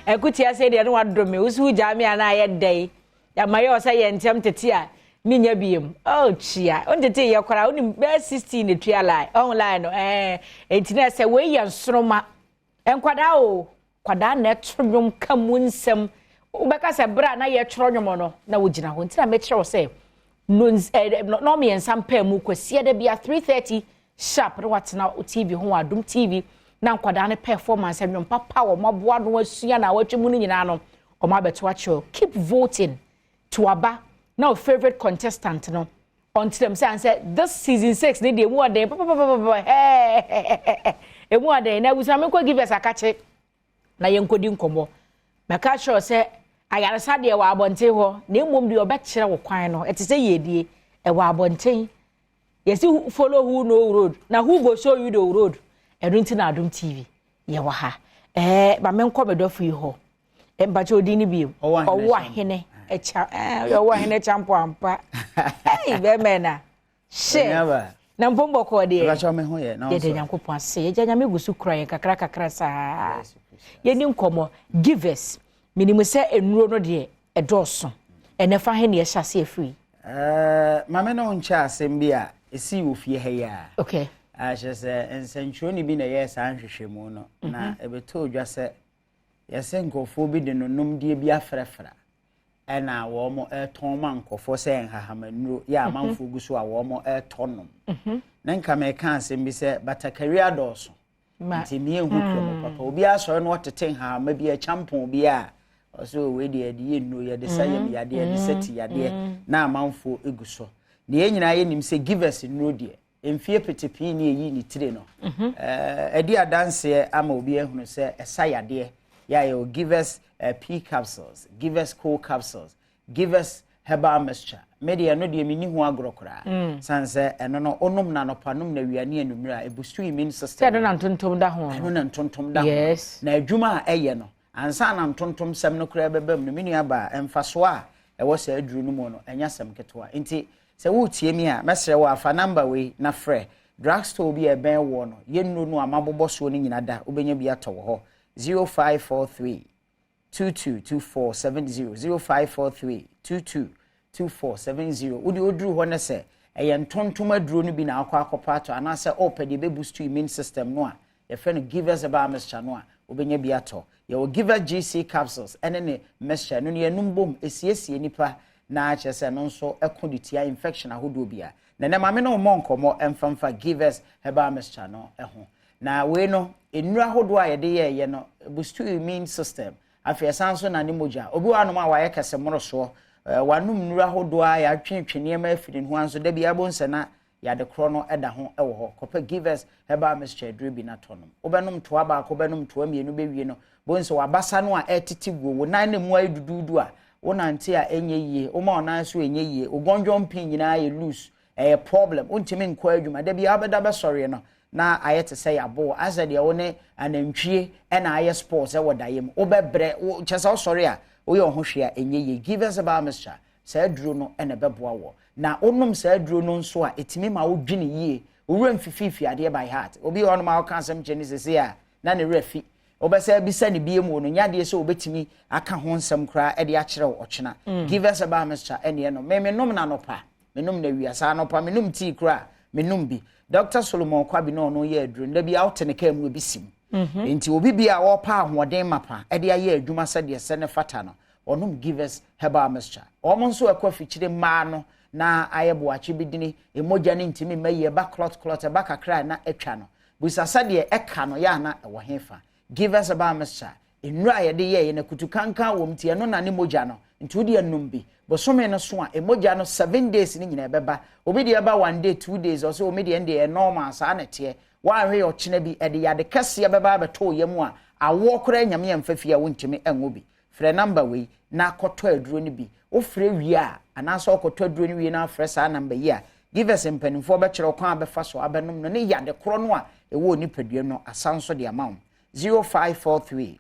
Ɛkutia sɛ deɛ no wadɔ me, wosi wogyaa me anaa ayɛ dɛn? Yɛama yɛ ɔsɛ yɛ ntɛm tete a menya biem. Oh, kyia. Wontete yɛ koraa, wonim bɛyɛ 16 na tua line. Ɔho line no, ɛɛ. Enti na sɛ wei yɛ nsoroma. Nkwadaa o, kwadaa na ɛto nnwom ka mu nsɛm. Wobɛka sɛ berɛ a na yɛtwerɛ nnwom no, na wogyina hɔ. Nti na mekyerɛ wo sɛ, no mmiɛnsa mpaa mu kwasia da bia 3:30 sharp na watena TV ho wɔ Adom TV na nkwadaa no performance nnwom papa wɔ aboa no asua na awɔtwe mu no nyinaa no wɔn abɛto akyerɛw. Keep voting to aba na o favourite contestant no ɔntenam sɛ ansɛ this season 6 ne deɛ emu ɔden papapapapa hɛɛ, emu ɔden. Na abusua, mi nkɔ Givers akakye na yɛn nkɔdi nkɔmɔ. Mɛka kyerɛw sɛ ayaresa deɛ wɔ abɔnten hɔ, na mmom deɛ ɔbɛkyerɛ wo kwan no ɛte sɛ yiedie ɛwɔ abɔnten. Yɛsi follow who know road, na who go show you the road? Ɛno nti na Adom TV yɛwɔ ha. Maame, nkɔ me dɔfo yi hɔ. Mpakyɛ, odi ni bio. Ɔwɔ ahene ɛkya ɔwɔ ahene kyampo ampa. Ɛy, bɛrɛ na hyɛ na mpom bɔkɔɔ deɛ. Yɛde Nyankopɔn ase, yɛgya Nyame gu so kura yɛn kakra kakra saa. Yɛni nkɔmmɔ. Givers, minimu sɛ nnuro no deɛ ɛdɔɔso. Ɛnɛ fa he ne yɛhyɛ ase afiri? Maame no nkyɛ asɛm bi a ɛsii wɔ fie ha yi a ahyɛ sɛ nsɛntwerɛni bi na ɛyɛɛ saa nhwehwɛmu no na ɛbɛtɔɔ dwa sɛ yɛsɛ nkurɔfoɔ bi de no nomdeɛ bi afrɛfra ɛna wɔn ɛtɔn ma nkurɔfoɔ sɛ nhahamannuro yɛ amanfoɔ gu so a wɔn ɛtɔ nom. Na nka mɛka asɛm bi sɛ batakari adɔɔso nti mmea ehu kurom papa. Obi asɔre no ɔtete nhahama bi ɛkyampɔn bi a ɔsɛ wei deɛ yɛde yɛ nnuro, yɛde sa yam yadeɛ, yɛde sa ti yadeɛ, na amanfoɔ egu so. Na yɛn nyinaa yɛnim sɛ Givers nnuro deɛ, mfie petepii ne eyi ne tire no ɛdi adanseɛ ama obi ahunu sɛ ɛsa yadeɛ. Yɛ a yɛwɔ Givers P capsules, Givers Co capsules, Givers herbal mixture. Me deɛ, ɛno deɛ menni ho agorɔ koraa, san sɛ ɛno no wonom na anɔpa, nom na awia ne anwummerɛ a, ɛboost immune system. Sɛ ɛno na ntontom da ho. Ɛno na ntontom da ho. Na adwuma a ɛyɛ no ansa na ntontom sɛm no koraa bɛba mu no, me nua baa, mfasoɔ a ɛwɔ saa aduro no mu no ɛnyɛ asɛm ketewa. Nti sɛ woretie mi a, mɛsrɛ wo afa number wei na frɛ drugstore bi a ɛbɛn wɔ no. Yɛnnuro no a mabobɔ soɔ no nyina da wobɛnya bi atɔ wɔ hɔ. 0543 222470, 0543 222470. Wode woduru hɔ no sɛ ɛyɛ ntontom aduro no bi na akɔ akɔpa atɔ anaasɛ ɔpɛ deɛ ɛbɛboost immune system no a yɛfrɛ no Givers herbal mixture no a, wobɛnya bi atɔ. Yɛwɔ Givers GC capsules ɛne ne mixture no ne yɛnum bom esiesie nipa na kyerɛ sɛ no nso ɛko de tia infection ahodoɔ bi a. Na nɛ maame no mmɔ nkɔmmɔ ɛmfamfa Givers herbal mixture no ɛho. Na wei no, nnuro ahodoɔ a yɛde yɛɛyɛ no boost immune system. Afei ɛsan so na ne mogya. Obi wɔ anom a wayɛ kɛse mmorosoɔ, wanom nnuro ahodoɔ a yɛatwetwe nneɛma afiri ne ho anso da bi abɔ nsɛ na yɛade korɔ no da ho wɔ hɔ. Kɔpɛ Givers herbal mixture aduro bi na tɔ nom. Wobɛnom toa baako, wobɛnom toa mmienu bɛwie no, bohu sɛ wabasa no a ɛtete guo, wo nan no mu ayɛ duduudu a wonante a ɛnyɛ yie, woma wo nan so ɛnyɛ yie, wo gɔndwɔn pin nyinaa yɛ loose, ɛyɛ problem, wontumi nkɔ adwuma da bi a wobɛda bɛsɔreɛ no na ayɛ te sɛ yɛabo asɛ deɛ wo ne anantwie ɛna ayɛ sports ɛwɔ daeɛ mu. Wobɛbrɛ wo kyɛ sɛ wosɔre a woyɛ wo ho hwee a ɛnyɛ yie. Givers herbal mixture, saa aduro no ɛna ɛbɛboa wɔ. Na wonom saa aduro no nso a, ɛtumi ma wodwene yie, owura mfifiifi adeɛ by heart. Obi wɔ hɔnom a wɔka asɛm kyerɛ ne sese a na ne werɛ fi, wobɛsɛ bisa ne bie mu no nyɛ adeɛ sɛ wobɛtumi aka ho nsɛm koraa ɛde akyerɛ wo ɔkyena. Givers herbal mixture ɛneɛ no me menom na anɔpa, menom na awia. Saa anɔpa menom tii koraa, menom bi. Dr Solomon Kwabi na ɔno yɛ aduro no da bi a wote ne kaa mu ebi si mu. Nti obi bi a wɔrepa ahoɔden mapa ɛde ayɛ adwuma sɛdeɛ sɛ ne fata no, ɔnom Givers herbal mixture. Wɔn nso ɛkɔ afikyire mmaa no na ayɛ boakye bi dini, emogya ne ntumi mma yie, ɛba clot clot, ɛba kakra na atwa no, busa sɛdeɛ ɛka no yɛ ana ɛwɔ he fa. Givers herbal mixture nnuro a yɛde yɛɛ no kutu kankan wɔ mu ti ɛno na ne mogya no. Nti wode anum bi bosome no so a, emogya no 7 days ne nyinaa ɛbɛba. Obi deɛ ɛba one day, 2 days, ɔsɛ omi deɛ ɛndeɛ normal saa na ɛteɛ. Wɔahwɛ yɛ ɔkyena bi ɛde yade kɛseɛ bɛba abɛtɔ wo yam a awoɔ koraa Nyame yɛmfa fie a wontumi ɛnwo bi. Frɛ number wei na kɔtɔ aduro no bi. Wofrɛ wie a, anaasɛ ɔkɔtɔ aduro no wie na afrɛ saa number yi a, Givers mpanimfoɔ bɛkyerɛ kwan a bɛfa so abɛnom no ne yade korɔ no a ɛwɔ nipadua no asa nso de ama wo. 0543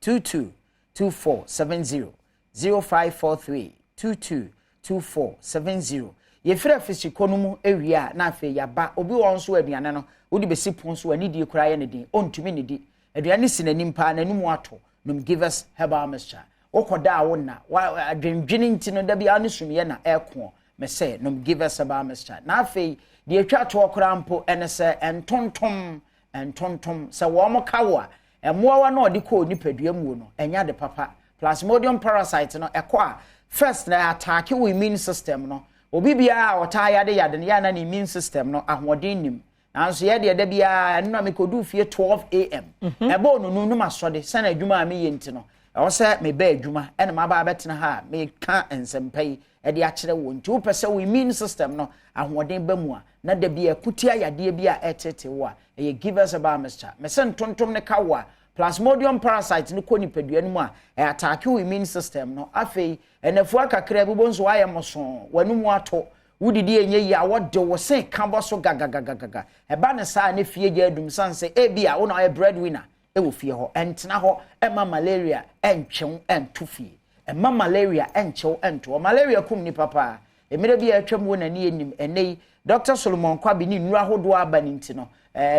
22 2470, 0543 22 2470. Yɛfiri afisikɔ no mu awie a, na afei yɛaba. Obi wɔ nso aduane no wode bɛsi pon so, anidie koraa yɛ ne den, ɔntumi ne di. Aduane si n'anim paa, n'anim ato. Nom Givers Herbal Mixture. Wokɔda a wonna, adwendwene nti no da biara ne sumyɛ na ɛko. Mesɛ nom Givers Herbal Mixture. Na afei deɛ atwa toɔ koraa mpo ɛne sɛ ntontom, ntontom sɛ wɔn ka wo a, mmoawa no a ɔde kɔɔ nipadua mu no ɛnyɛ ade papa. Plasmodium parasite no ɛkɔ a, first na attack wo immune system no. Obi biara a ɔtaa yade yade no yɛ na ne immune system no ahoɔden nim. Nanso yɛ deɛ, da biara ɛno na mekɔduu fie 12 a.m. Ɛbɔ onunu no ma sɔde sɛne adwuma a meyɛ nti no, ɛwɔ sɛ meba adwuma ɛna maba abɛtena ha a meka nsɛmpa yi ɛde akyerɛ wo. Nti wopɛ sɛ wo immune system no ahoɔden ba mu a, na da bi ɛko yadeɛ bi a ɛtete wo a, ɛyɛ Givers Herbal Mixture. Mesɛ ntontom ne ka wo a, plasmodium parasite no kɔ nipadua no mu a, ɛyɛ attack wo immune system no. Afei ɛnafua kakra bi bo nso wayɛ mosoo, w'anum ato, wodidi enye yi a, wɔde wo sen ka bɔ so gagagagaga. Ɛba ne saa ne fie gya adum san sɛ ebi a wo na ɔyɛ breadwinner ɛwɔ fie hɔ. Ɛntena hɔ ɛma malaria ɛntwew ɛnto fie, ɛma malaria ɛnkyew ɛnto hɔ. Malaria kum nipa paa. Mmerɛ bi a atwam wɔ n'ani anim. Ɛnɛ yi Dr Solomon Kwabi ne nnuro ahodoɔ aba ne nti no,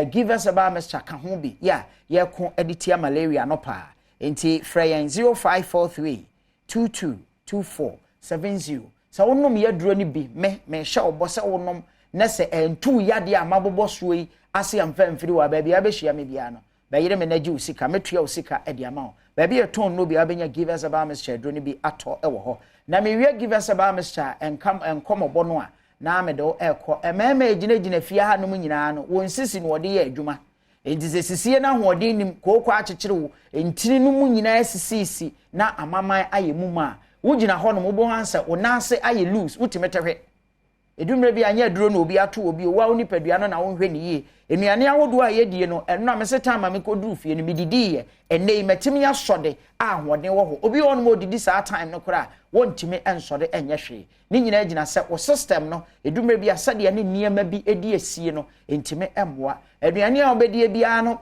Givers Herbal Mixture ka ho bi yɛ a yɛko de tia malaria no paa. Nti frɛ yɛn 0543 22 24 70. Sɛ wonom yɛduro no bi, me mehyɛ wo bɔ sɛ wonom na sɛ ɛntu yadeɛ a mabobɔ soɔ yi ase amfa mfiri wɔ baabi a bɛhyia me biara no, bɛyere me n'agye wo sika, mɛtua wo sika de ama wo. Baabi yɛ tɔn no bi a, wobɛnya Givers Herbal Mixture aduro no bi atɔ wɔ hɔ. Na mewie Givers Herbal Mixture nkam nkɔmɔbɔ no a, na mede wo ɛkɔ mmarima a gyinagyina fie ha nom nyinaa no, wɔn sisi no wɔde yɛ adwuma. Nti sɛ sisie no ahoɔden nim, kooko akyekyere wo ntini no mu nyinaa sisiisi na amaman ayɛ mu ma a, wogyina hɔ nom, wobɛhu sɛ wo nan ase ayɛ loose, wotumi tɛhwɛ. Edumire bi anyɛ aduro na obi ato obi owa wo nipadua no na wonhwɛ ne yie. Nnuane ahodoɔ a yɛdie no, ɛno na mese time a mekɔduru fie no medidii yɛ. Ɛnɛ yi mɛtumi asɔde a ahoɔden wɔ hɔ. Obi wɔ hɔ nom a odidi saa time no koraa, wɔntumi nsɔde ɛnyɛ hwee. Ne nyinaa gyina sɛ wo system no, edumire bi a sɛdeɛ ne nneɛma bi edi esie no ntumi mmoa. Aduane a wobɛdie biara no,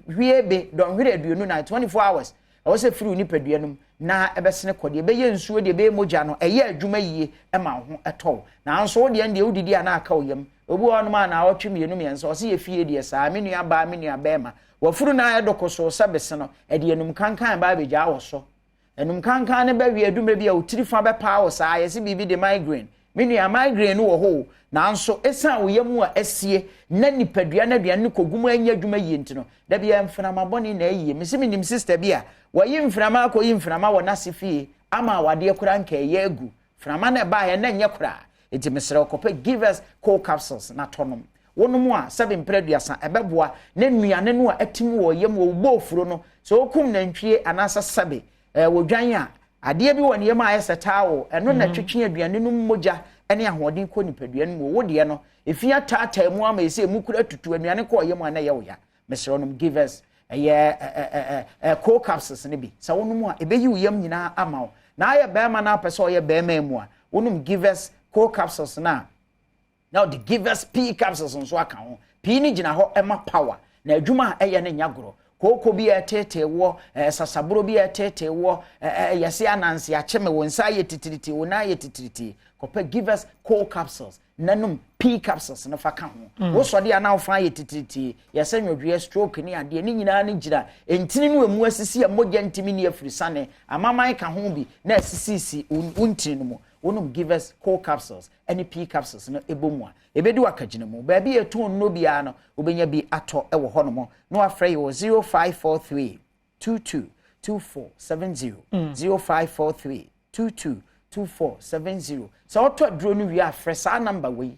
hwie be dɔnhwere 24, 24 hours, ɛwɔ sɛ firi wo nipadua no mu na ɛbɛsene kɔ. Deɛ ɛbɛyɛ nsuo, deɛ ɛbɛyɛ mogya no, ɛyɛ adwuma yie ma wo ho ɛtɔ wo. Nanso wo deɛ wodidi a na aka wo yam. Obi wɔ hɔnom a na awɔtwe 2 3, ɔsɛ yɛ fie deɛ saa. Me nua baa, me nua bɛrima, wafuru na ayɛ dɔkɔ so sɛ bese no, ɛde enum kankan baa abɛgyaa wɔ so. Enum kankan no bɛwie, adumere bi a otiri fa bɛpaa wɔ saa, yɛsɛ biribi de migraine. Me nua, migraine no wɔ hɔ o, nanso esan wo yam a asie na nipadua no aduane no kɔgu mu anya adwuma yie nti no, dabi yɛ mframa bɔne na ayie. Mesi menim sister bi a wɔyi mframa akɔyi mframa wɔ n'ase fie ama awadeɛ koraa nka ɛyɛ agu. Mframa no ɛbaeɛ na ɛnyɛ koraa. Nti mesrɛ wo, kɔpɛ Givers Cold Capsules na tɔ nom. Wonom a, sɛbe mprɛ 30, ɛbɛboa na nnuane no a atim wɔ yam wɔ wo bɔɔfuro no sɛ wokum nantwie anaasɛ sɛbe wɔdwan a, adeɛ bi wɔ ne yam a ayɛ sɛ towel, ɛno na twetwe aduane no mogya ne ahoɔden kɔ nipadua no mu. Wo deɛ no efi ataataa mu ama ɛsɛ emu kura tutu aduane kɔ yam a na ɛyɛ wo ya. Mesrɛ, nom Givers ɛyɛ ɛɛ ɛɛ cold capsules no bi. Sɛ wonom a, ɛbɛyi wo yam nyinaa ama wo. Na ayɛ bɛrima no apɛ sɛ ɔyɛ bɛrima mu a, wonom Givers Cold Capsules no a, na ɔde Givers P Capsules nso aka ho. P no gyina hɔ ɛma power, na adwuma a ɛyɛ no nya gorɔ. Kooko bi a ɛtetee wɔ sasaboro bi a ɛtetee wɔ yɛse ananse akyeme, wo nsa ayɛ titiriti, wo nan ayɛ titiriti, kɔpɛ Givers Cold Capsules nanom P Capsules no fa ka ho. Wosɔde a na wofa ayɛ titiriti, yɛsɛ nwɔdweɛ, stroke ne adeɛ ne nyinaa no gyina ntini no emu asisi a mogya ntumi ne afiri sane amaman ka ho bi na asisisi wo ntini no mu. Wonom Givers Cold Capsules ne P Capsules no ɛbɔ mu a, ɛbɛdi wakagyina mu. Baabi a ɛtɔn nnuro biara no, wobɛnya bi atɔ wɔ hɔnom na wafrɛ yi wɔ 0543 22 24 70, 0543 22 24 70. Sɛ wotɔ aduro no wie a, frɛ saa number wei,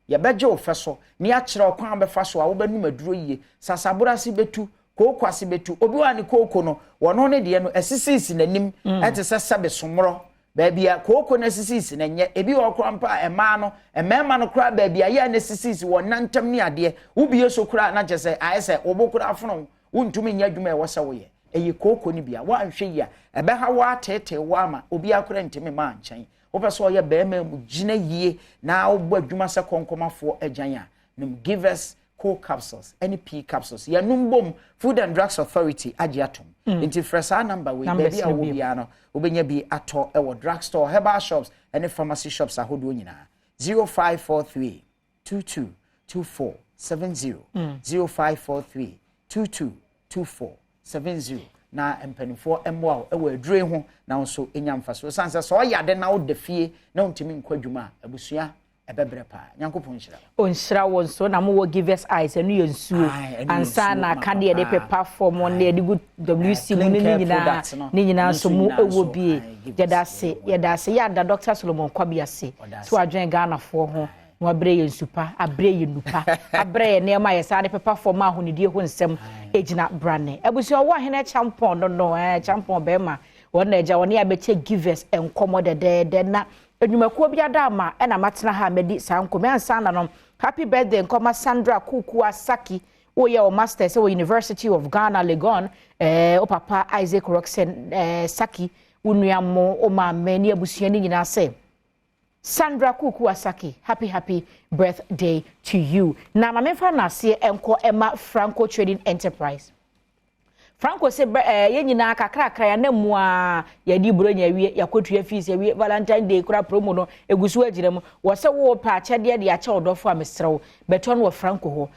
yɛbɛgye wo fɛ so ne yɛakyerɛ ɔkwan a bɛfa so a wobɛnum aduro yie. Sasaboro ase bɛtu, kooko ase bɛtu. Obi wɔ a ne kooko no, wɔno ne deɛ no ɛsisiisi n'anim, ɛte sɛ sɛbe somorɔ. Baabi a kooko no asisiisi no nyɛ ebi wɔ koraa mpa a, mmaa no, mmarima no koraa, baabi a yɛ a no asisiisi wɔn nantam ne adeɛ, wobie so koraa na kyerɛ sɛ ayɛ sɛ wobo koraa fono, wontumi nyɛ adwuma a ɛwɔ sɛ woyɛ. Ɛyɛ kooko no bi a woanhwɛ yi a, ɛbɛha wo ateetee wo ama obiara koraa ntumi maa nkyɛn. Wopɛ sɛ ɔyɛ bɛrima mu gyina yie na wobɔ adwuma sɛ kɔnkɔmafoɔ agyan a, nom Givers Cold Capsules ɛne P Capsules. Yɛnum bom, Food and Drugs Authority agye atom. Nti frɛ saa number wei. Baabi a wɔ biara no, wobɛnya bi atɔ ɛwɔ drug store, herbal shops ɛne pharmacy shops ahodoɔ nyinaa. 0543 22 24 70, 0543 22 24 70. Na mpanimfoɔ mmoa wo wɔ aduro yi ho na wo nso nya mfasoɔ. Ɛsiane sɛ sɛ ɔyɛ ade na woda fie na wontumi nkɔ adwuma a, abusua ɛbɛbrɛ paa. Nyankopɔn nhyira wo. Ɔnhyira wo nso. Na mowɔ Givers Eyes, ɛno yɛ nsuo ansa na aka deɛ yɛde pepa fam ne yɛde gu WC mu ne ne nyinaa ne nyinaa nso mu ɛwɔ bie. Yɛda ase, yɛda ase. Yɛ ada Dr. Solomon Kwabi ase sɛ wadwene Ghanafoɔ ho na wabrɛ yɛn nsu pa, abrɛ yɛn nnupa, abrɛ yɛn nneɛma a yɛsan de pepa fam a ahonidie ho nsɛm gyina brane. Abusua ɔwɔ ahene kyampɔn no no, ɛɛ kyampɔn bɛrima, wɔn na agya wɔne abɛkyɛ Givers nkɔmmɔ dɛdɛɛdɛ na Nnwumakuo bi ada ama na matena ha a madi saa nkɔmmɔ yi. Ansa na no, happy birthday nkɔma Sandra Kuukua Saki, woyɛ wo masters wɔ University of Ghana, Legon. Eh, wo papa Isaac Rockson eh, Saki, wo nua mo, wo maame ne abusua no nyinaa sɛ Sandra Kuukua Saki, happy happy birthday to you. Na ma memfa no aseɛ nkɔ ɛma Franco Trading Enterprise. Franco se bɛ ɛɛ yɛn nyinaa kakrakra yɛn anam mu aa yɛadi Buronya awie, yɛakɔtua fees awie, Valentine day koraa promo no egu so agyina mu. Wɔ sɛ worepɛ akyɛdeɛ de akyɛ wo dɔfo a mesrɛ wo bɛtɔ no wɔ Franco hɔ.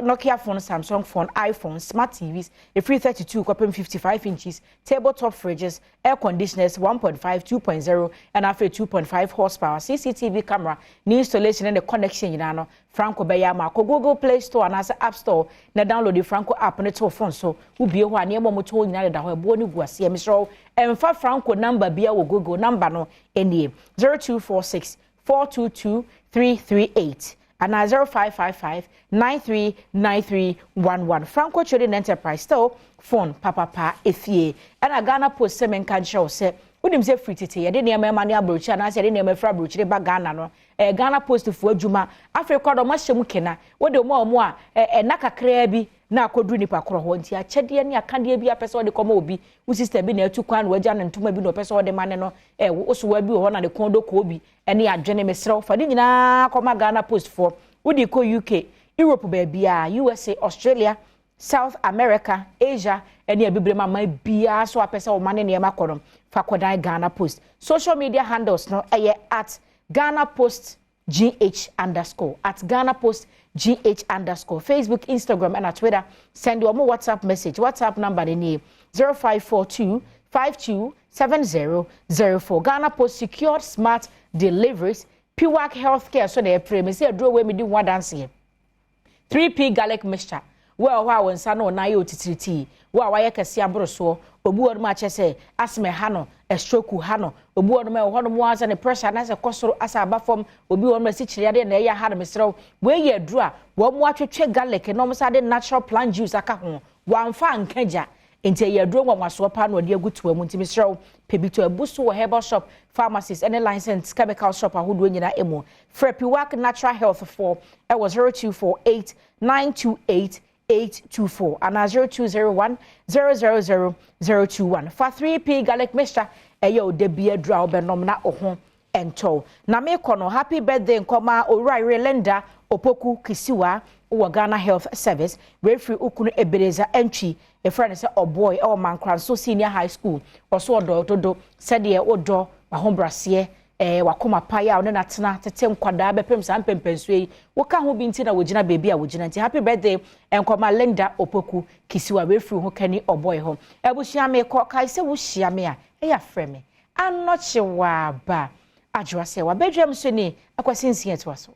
Nokia phone, Samsung phone, iPhone, smart TVs ɛfiri 32 kɔpem 55 inches, table top fridges, air conditioners 1.5, 2.0 ɛna afei 2.5 horsepower, CCTV camera ne installation ne ne connection nyinaa no Franco bɛyɛ ama. Kɔ Google Play Store anaasɛ App Store na download Franco app no to wo phone so. Wobue hɔ a, nneɛma a wɔtɔn nyinaa deda hɔ, ɛboɔ no gu aseɛ. Mesrɛ wo, mfa Franco number biara wɔ Google. Number no nie, 0246 422 338 anaa 0555 939311. Franco Trading Enterprise, still phone papapa efie. Ɛna Ghana Post sɛ menka nkyerɛ wo sɛ, wonim sɛ firi tete yɛde nneɛma ma ne aburokyire anaasɛ yɛde nneɛma firi aburokyire ba Ghana no, Ɛyɛ Ghana Post foɔ adwuma. Afei koraa deɛ wɔahyɛ mu kena. Wode wɔn a wɔn a ɛna kakraa bi na akɔduru nipa korɔ hɔ. Nti akyɛdeɛ ne akadeɛ bi a pɛ sɛ wɔde kɔma obi, wo sister bi na atu kwan na wagya no ntoma bi na ɔpɛ sɛ ɔde ma ne no, ɛ wo sowa bi wɔ hɔ na ne kɔn dɔ kɔɔ bi ne adwene, mesrɛ wo fa ne nyinaa kɔma Ghana Post foɔ. Wode kɔ UK, Europe baabiara, USA, Australia, South America, Asia ne Abibirem aman biara so a pɛ sɛ wɔma ne nneɛma kɔ no, fa kɔdan Ghana Post. Social media handles no yɛ at Ghana Post GH underscore, at Ghana Post GH underscore, Facebook, Instagram ɛna Twitter. Send wɔn WhatsApp message. WhatsApp number no nie, 0542 52 7004. Ghana Post secured smart deliveries. Piwak Healthcare so na ɛpere me sɛ aduro wei medi ho adanseɛ. 3P Garlic Mixture, Wo a ɛwɔ hɔ a wo nsa ne wo nan yɛ otitiritii, wo a woayɛ kɛse aboro soɔ, obi wɔ hɔnom a kyerɛ sɛ asthma ɛha no, stroke ha no, obi wɔ hɔnom a ɛwɔ hɔnom ara sɛ ne pressure anaasɛ ɛkɔ soro asɛ aba fam, obi wɔ hɔnom a asikyire yadeɛ na ɛyɛ aha no, mesrɛ wo, wei yɛ aduro a wɔn atwetwe garlic na wɔn san de natural plant juice aka ho, wɔamfa anka gya, nti ɛyɛ aduro nwanwasoɔ paa na wɔde agu toa mu, nti mesrɛ wo, pɛ bi tɔ, abu so wɔ herbal shop, pharmacies ne licensed chemical shop ahodoɔ nyinaa mu. Frɛ Piwak Natural Health foɔ wɔ 0248 928 824 anaa 0201 000 021. Fa 3P garlic mixture ɛyɛ wo da bi aduro a wobɛnom na wo ho ntɔ wo. Na mekɔ no, happy birthday nkɔma Owura Yere Linda Opoku Kisiwa wɔ Ghana Health Service. Wei firi wo kunu Ebenezer Antwi, yɛfrɛ no sɛ Ɔboy wɔ Mankranso Senior High School. Ɔso ɔdɔ wo dodo sɛdeɛ wodɔ w'ahobraseɛ Ɛɛ, w'akoma pa yɛ a wo ne no atena tete nkwadaa bɛpem saa mpɛmpɛnsoɔ yi, woka ho bi nti na wɔgyina baabi a wɔgyina nti happy birthday nkɔma Linda Opoku Kisiwa wei firi ho kani ɔbɔe hɔ. Abusua meekɔ, kae sɛ wo hyia me a ɛyɛ a frɛ me Anɔkye Waaba Adwoa sɛ wabadwam so ni Akwasi Nsia toa so.